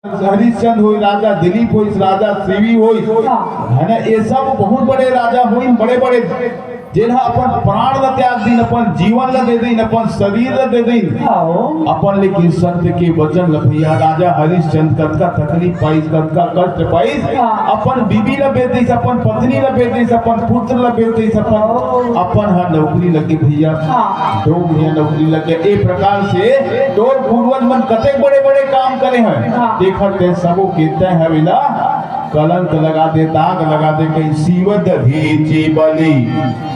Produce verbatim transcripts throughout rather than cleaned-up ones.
हरिश्चंद्र होइस, राजा दिलीप होइस, राजा सीवी होइस, हाँ। है ना, ये सब बहुत बड़े राजा होइस, बड़े बड़े, जेन ह अपन प्राण ल त्याग दिन, अपन जीवन ल दे दिन, अपन शरीर ल दे दिन, हाँ। अपन लेकिन सत्य के वचन ल भैया, राजा हरिश्चंद्र कतका तकलीफ पाइस, कतका कष्ट पाइस, हाँ। अपन बीबी ल बेच दिस, अपन पत्नी ल बेच दिस, अपन पुत्र ल बेच दिस, अपन, हाँ। अपन ह नौकरी लगे भैया, हाँ। दो भैया नौकरी लगे। ए प्रकार से तोर पूर्वज मन कतेक बड़े-बड़े काम करे हैं, हाँ। तेखर ते सबो के तैं हवे ला कलंक लगा दे, दाग लगा दे, कहीं शिव दधीचि बलि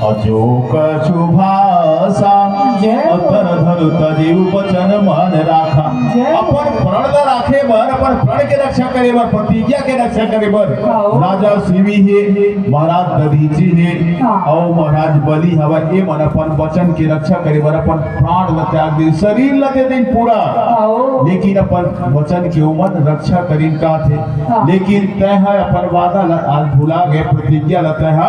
अजो कछु भाषा। जय हो। अतर धरु तजि उपचन मन राखा। जय हो। अपन प्रण ला राखे बर, अपन प्रण के रक्षा करे बर, प्रतिज्ञा के रक्षा करे बर हाँ। राजा सीवी हे, महाराज दधीचि हे, हाँ। अउ महाराज बलि हवय, ए मन अपन वचन के रक्षा करे बर अपन प्राण ल त्याग दे, शरीर ल दे दिन पूरा, हाँ। लेकिन अपन वचन के ओमन रक्षा करिन काथे। हाँ। लेकिन तैं ह अपन वादा ल आज भुला गे, प्रतिज्ञा ल तैं ह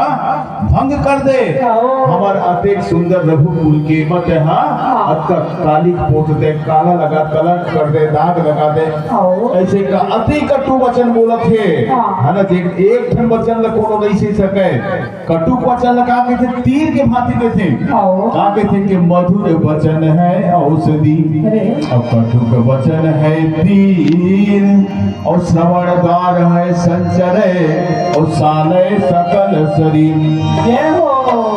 भंग कर दे। हाँ। हमर अतेक सुंदर रघुकुल के म तैं ह हाँ। अतका काली पोत दे, काला लगा, कलंक कर दे, दाग लगा दे। हाँ। ऐसे का अति कटु वचन बोलत हे, हाँ। है ना, जे एक ठन वचन ल कोनो नहीं सह सके। कटुक वचन ला का कहिथे? तीर के भांति कहिथे। हाँ। का कहिथे कि मधुर वचन है औषधि, अरे। अउ कटुक वचन है तीर, अउ श्रवण द्वार है संचरय, अउ सालय सकल शरीर। जय हो।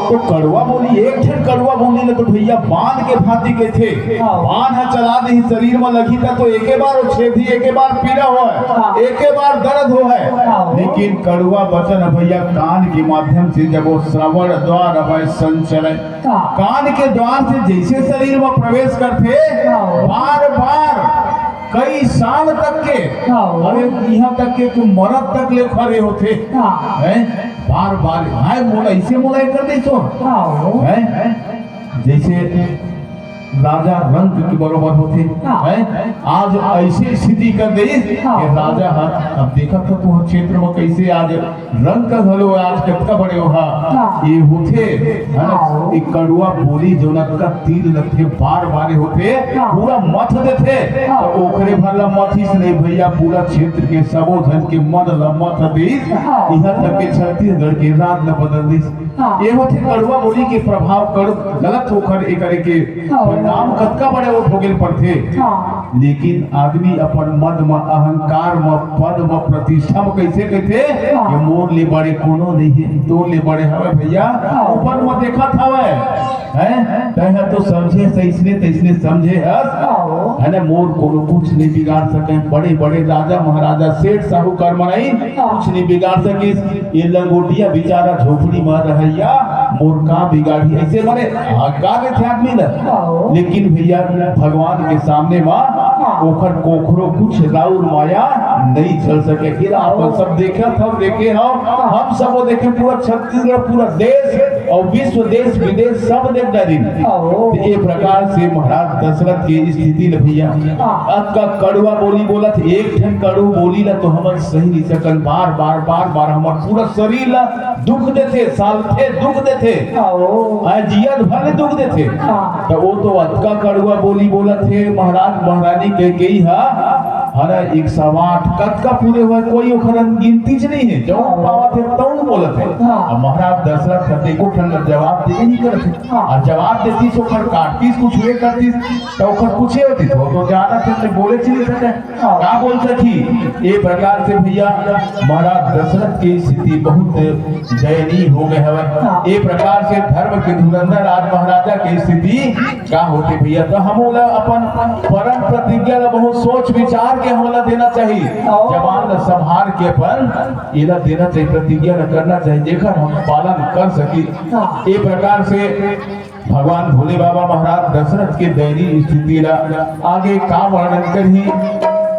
तो कड़वा बोली, एक ठन कड़वा बोली ले तो भैया बाण के भांति कहिथे। हाँ। बाण ह चला दे शरीर में लगही त तो एके बार वो छेदी, एके बार पीड़ा होय, हाँ। एके बार दर्द होय। हाँ। लेकिन कड़वा वचन ह भैया कान के माध्यम से जब वो श्रवण द्वार हवय संचरय, हाँ। कान के द्वार से जैसे शरीर में प्रवेश करथे, हाँ। बार-बार कई साल तक के, हाँ। अरे इहाँ तक के कि मरत तक ले खड़े होथे। हाँ। हैं? बार-बार, हाय मोला, ऐसे मोला एकर दे तो। हाँ। हैं? जैसे राजा रंक के बरोबर होथे, हाँ। हैं? आज ऐसे स्थिति कर देइस हाँ। कि राजा ह, अब देखत हो तुहर क्षेत्र में कैसे आज रंक घलो आज कतका बड़े ओहा हाँ। ये होथे, है ना? हाँ। एक कड़वा बोली जौन अतका तीर लगथे, बार बार होथे, हाँ। पूरा मथ देथे, हाँ। तो ओखरे भर ला मथिस नहीं भैया, पूरा क्षेत्र के सबो झन के मन ला मथ देइस, हाँ। इहाँ तक के छत्तीसगढ़ के राज ला बदल दिस। हाँ। ये होथे कड़वा बोली के प्रभाव, कड़-, गलत होकर एकरे के हाँ। परिणाम कतका बड़े वो भोगेल पड़थे। हाँ। लेकिन आदमी अपन मद म, अहंकार म, पद म, प्रतिष्ठा म कैसे कहिथे हाँ। कि मोर ले बड़े कोनो नहीं है, तोर ले बड़े हवे भैया, हाँ। ऊपर म देखत हवे, हैं? तैं ह तो समझे तैसने, तैसने समझे हस, हाँ। है ना? मोर कोनो कुछ नहीं बिगाड़ सके, बड़े बड़े राजा महाराजा सेठ साहूकार मनई हाँ। कुछ नहीं बिगाड़ सकिस। ये लंगोटिया बेचारा झोपड़ी म रहइया मोर का बिगाड़ही, ऐसे माने अहंकार रहिथे आदमी ल। हाँ। लेकिन भैया भगवान के सामने म हाँ। ओखर कोखरो कुछ राउर माया नहीं चल सके। ये ला आप हाँ। सब देखत हव, देखे हव, हाँ। हम सब वो देखे पूरा छत्तीसगढ़, पूरा देश अउ विश्व, देश विदेश सब देख डारिन। हाँ। तो ये प्रकार से महाराज दशरथ के स्थिति ल भैया हाँ। अतका कड़वा बोली बोलत, एक ठन कड़ू बोली ला तो हमन सही नहीं सकन, बार बार बार बार हमर पूरा शरीर ला दुख देथे, सालथे दुख देथे, आओ। आ जियत भर ले दुख देथे। हाँ। तो वो तो अतका कड़वा बोली बोलत हे महाराज महारानी कैकेयी हा, हरा एक सौ आठ कतका पूरे हुए, कोई ओखर गिनती च नहीं है, जौन हाँ। पावत हे तौन बोलत हे। हाँ। अब महाराज दशरथ ह एको ठन ला जवाब देबे नहीं करत हे। हाँ। अउ जवाब देतिस ओखर काटतिस कुछ हुए करतिस, तो ओखर पूछे होतिस, वो तो जाना थे, बोले च नहीं सके। हाँ। का बोल सकी? ये प्रकार से भैया महाराज दशरथ की स्थिति बहुत दयनीय हो गए हवे। हाँ। ये प्रकार से धर्म के धुरंधर राज महाराजा की स्थिति का होथे भैया? तो हम ओला अपन परम प्रतिज्ञा ला बहुत सोच विचार के हमला देना चाहिए। हाँ। जबान ला संभार के अपन एला देना चाहिए, प्रतिज्ञा ला करना चाहिए, जेकर हम पालन कर सकी। हाँ। ये प्रकार से भगवान भोले बाबा महाराज दशरथ के दयनीय स्थिति ला आगे का वर्णन करही,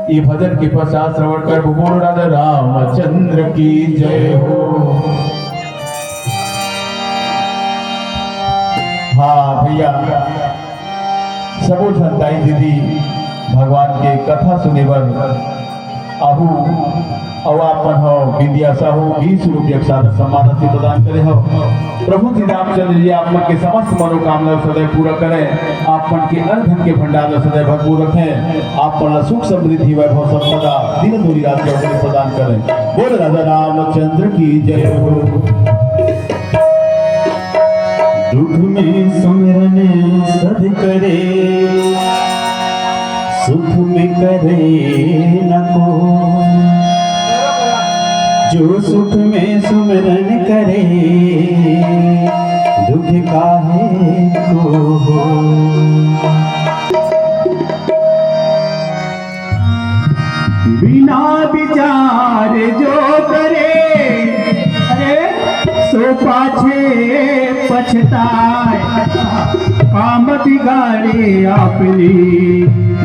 ये भजन के पश्चात श्रवण करबो। बोलो राजा रामचंद्र की जय हो। हाँ भैया, सबो झन दाई दीदी भगवान के कथा सुने बर आहू अउ आप मन ह बिंदिया साहू बीस रुपया के साथ सम्मान राशि प्रदान करे हव। प्रभु श्री रामचंद्र जी आप मन के समस्त मनोकामना सदैव पूरा करें, आप मन के अन्न धन के भंडार ला सदैव भरपूर रखें, आप मन ला सुख समृद्धि वैभव संपदा दिन दूनी रात चौगुनी प्रदान करें। बोल राजा रामचंद्र की जय हो। दुख में सुमिरन सद करे, सुख में करे न को। जो सुख में सुमिरन करे, दुख काहे को हो। बिना विचार जो करे, अरे, सो पाछे पछताए। काम बिगाड़े आपने,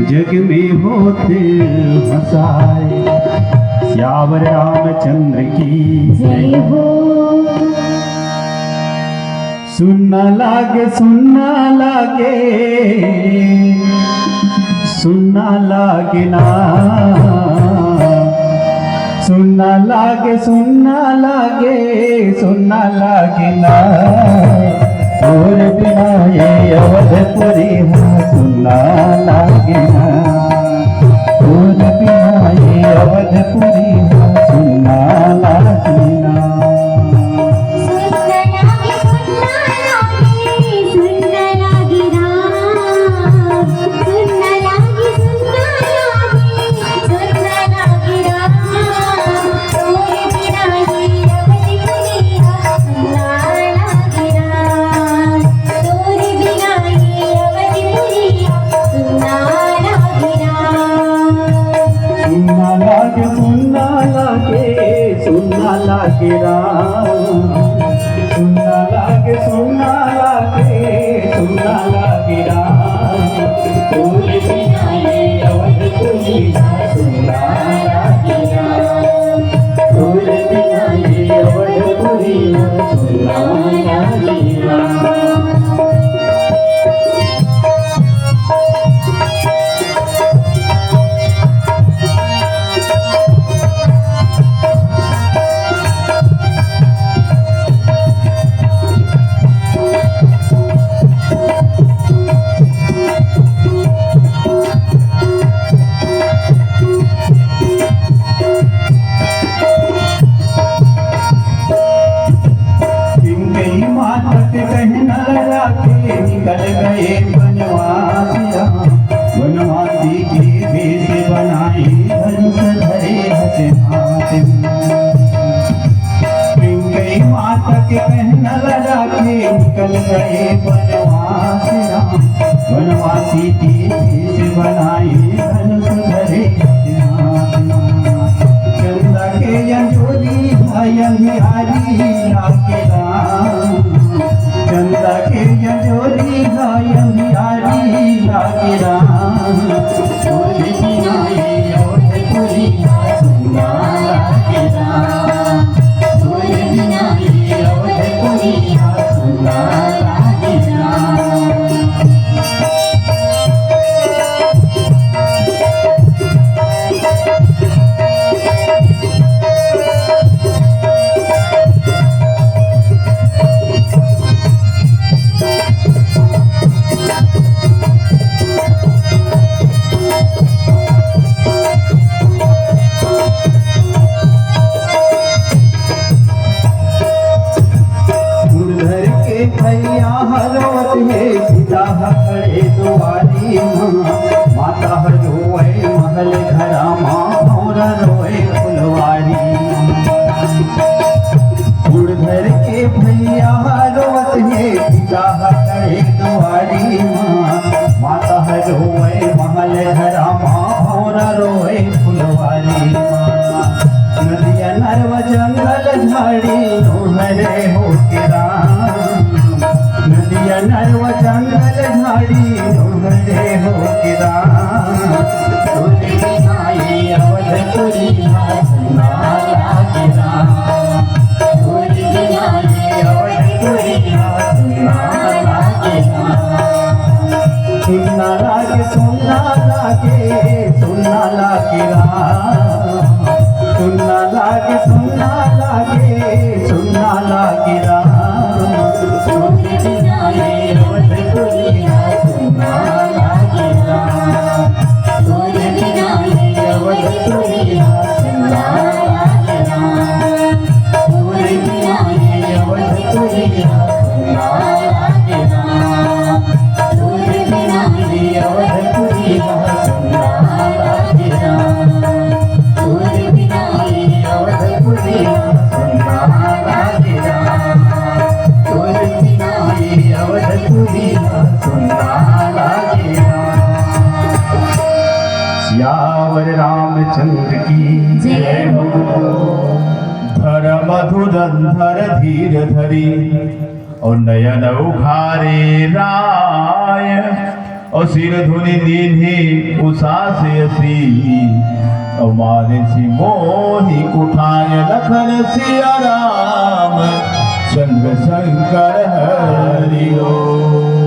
जग में होत हँसाए। सियावर रामचंद्र की जय हो। सुन्ना लागे, सुन्ना लागे, सुन्ना लागे ना। सुन्ना लागे, सुन्ना लागे, सुन्ना लागे ना। तोर बिना ये अवधपुरी हा सुन्ना लागे ना। तोर बिना ये अवधपुरी हा सुन्ना लागे ना। सुन्ना लागे, सुन्ना लागे, सुन्ना लागे राम। सुन्ना लागे, सुन्ना लागे, सुन्ना लागे राम। तोर बिना ये अवधपुरी हा सुन्ना लागे राम। तोर बिना ये अवधपुरी हा सुन्ना लागे राम। सुन्ना लागे, सुन्ना लागे, सुन्ना लागे राम। सुन्ना लागे, सुन्ना लागे, सुन्ना लागे राम। तोर बिना ये अवधपुरी हा सुन्ना लागे राम। तोर बिना ये अवधपुरी हा सुन्ना लागे राम। कई मातक कहना लगा के निकल गए बनवासिया। बनवासी के भेष बनाए धनुष धरे हस हाथ में। कई मातक कहना लगा के निकल गए बनवासिया। बनवासी के भेष बनाए धनुष धरे हस हाथ में। चंदा के अंजोरी भयंगियारी लागे राम। चंदा के अंजोरी भयंगियारी लागे राम। तोर बिना ये अवधपुरी हा सुन्ना लागे राम। तोर बिना ये अवधपुरी हा सुन्ना लागे राम। गुण धर के भैया ह रोवत हे, सीता ह खड़े दुआरी म। माता ह रोए महल घरा म, भौंरा रोए फुलवारी म। गुण धर के भैया ह रोवत हे, सीता ह खड़े दुआरी म। माता ह रोए महल घरा म, भौंरा रोए फुलवारी म। नदिया नरवा जंगल झाड़ी तोहरे होके राम। नदिया नरवा जंगल झाड़ी तोहरे होके राम। तोर बिना ये अवधपुरी हा सुन्ना लागे राम। तोर बिना ये अवधपुरी हा सुन्ना लागे राम। सुन्ना लागे, सुन्ना लागे, सुन्ना लागे राम। चंद की जय हो। धर्म धुरंधर धीर धरी, और नयन उघारे राय, और सिर धुनि लीन्ही उषा से असी, और मारे सी मोहि कुठाय। लखन सिया राम चंद्र शंकर हरि हो।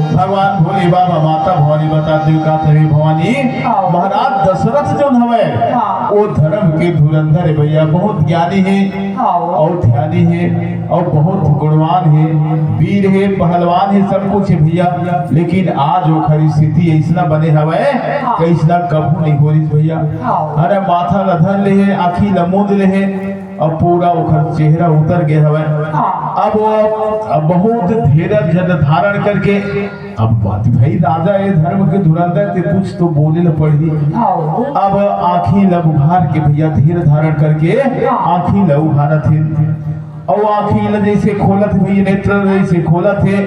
भगवान भोले बाबा माता भवानी बता देव का तभी भवानी, हाँ। महाराज दशरथ जोन हवय, हाँ। वो धर्म के धुरंधर हे भैया, बहुत ज्ञानी हे, हाँ। और ध्यानी हे, और बहुत गुणवान हे, वीर हे, पहलवान हे, सब कुछ हे भैया। लेकिन आज ओखर स्थिति ऐसना बने हवय, हाँ। कैसना कभू नहीं हो रहिस भैया। हाँ। अरे माथा ला धर ले हे, आँखी ला मूंद ले हे, अब पूरा ओखर चेहरा उतर गे हवय। हाँ। अब वो, अब बहुत धीरज जन धारण करके, अब बात भाई राजा ए धर्म के धुरंधर ते कुछ तो बोले ल पड़ही। हाँ। अब आँखी ल उघार के भैया धीर धारण करके हाँ। आँखी ल उघारत हे, और आँखी ल जैसे खोलत हे भैया, नेत्र जैसे खोलत हे,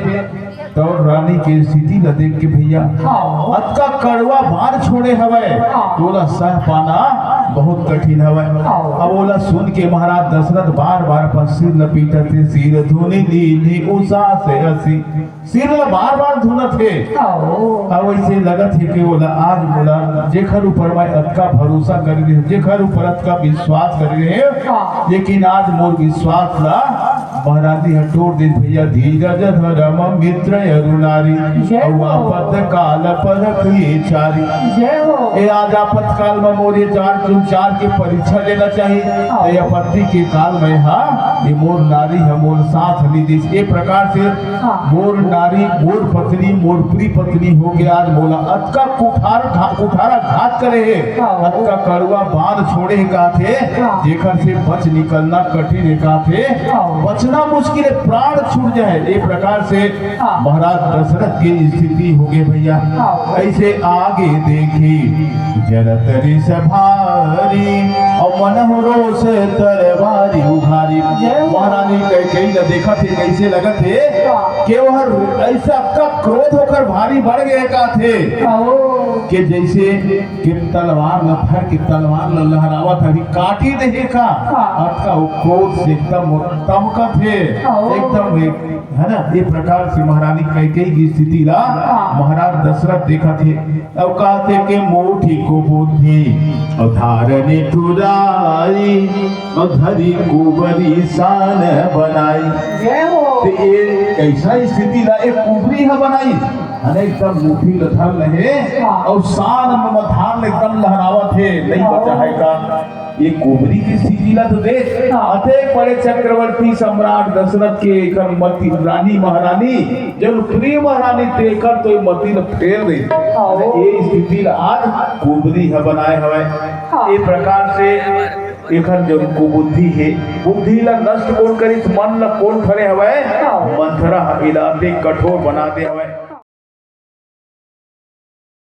तो रानी के स्थिति ल देख के भैया हाँ। अतका कड़वा बाण छोड़े हवय, हाँ। तोला सह पाना बहुत कठिन हवय। हाँ। अब ओला सुन के महाराज दशरथ बार बार अपन सिर ल पीटत हे, सिर धुनि लीन्ही उषा से असी, सिर ल बार बार धुनत हे। हाँ। अब ऐसे लगत हे कि ओला आज मोला जेखर ऊपर मैं अतका भरोसा करे रहे, जेखर ऊपर अतका विश्वास करे रहे, हाँ। लेकिन आज मोर विश्वास ला महारानी ह टोर दे भैया। धीरज धर्म मित्र अरु नारी, जय हो। आपत काल परख ये चारी। जय हो। ए आज आपत काल में मोर ये चार, तुम चार के परीक्षा लेना चाहिए। हाँ। ए आपत्ति के काल में हा, ये मोर नारी ह मोर साथ नहीं दिस। ए प्रकार से हाँ। मोर नारी, मोर पत्नी, मोर प्रिय पत्नी होके आज मोला अतका कुठार घा-, कुठारा घात करे हे, हाँ। अतका कड़वा बाण छोड़े हे काथे, हाँ। जेखर से बच निकलना कठिन हे काथे, हाँ। बचना मुश्किल हे, प्राण छूट जाए। ए प्रकार से हाँ। महाराज दशरथ के स्थिति हो गे भैया। हाँ। ऐसे आगे देखी जरत रिस भारी, और मनहु रोष तरवारी उघारी। जय हो। महारानी कैकेयी ला देखत हे, कैसे लगत हे हाँ। कि ओहर ऐसा अतका क्रोध ओकर भारी बढ़ गे काथे हाँ। कि जैसे कि तलवार ला धर के तलवार ला लहरावत हवे, काटी देही का। हाँ। अतका वो क्रोध से एकदम तमकत हे, हाँ। एकदम एक, है ना, ये प्रकार से महारानी कैकेयी की स्थिति ला हाँ। महाराज दशरथ देखत हे। अब कहत हे कि मोटी कुबुद्धि और धारनि ठुराई, और धरी कुबरी सान बनाई। जय हो। तो ये कैसा स्थिति ला एक कुबरी ह बनाई, है ना, एकदम मुट्ठी ल धर ले हे हाँ। और सान में धार ले एकदम लहरावत हे, नहीं हाँ। बचा है का? ये कुबरी के स्थिति ला तो देख, हाँ। अतेक बड़े चक्रवर्ती सम्राट दशरथ के एकर मति रानी महारानी, जब प्रिय महारानी तेकर तो ये मति ल फेर दे। हाँ। ये स्थिति ला आज कुबरी ह बनाए हवय। हाँ। ये प्रकार से एकर जो कुबुद्धि हे, बुद्धि ला नष्ट कोन करिस, मन ला कोन फरे हवय? हाँ। मंथरा ह इला अतेक कठोर बना दे हवय।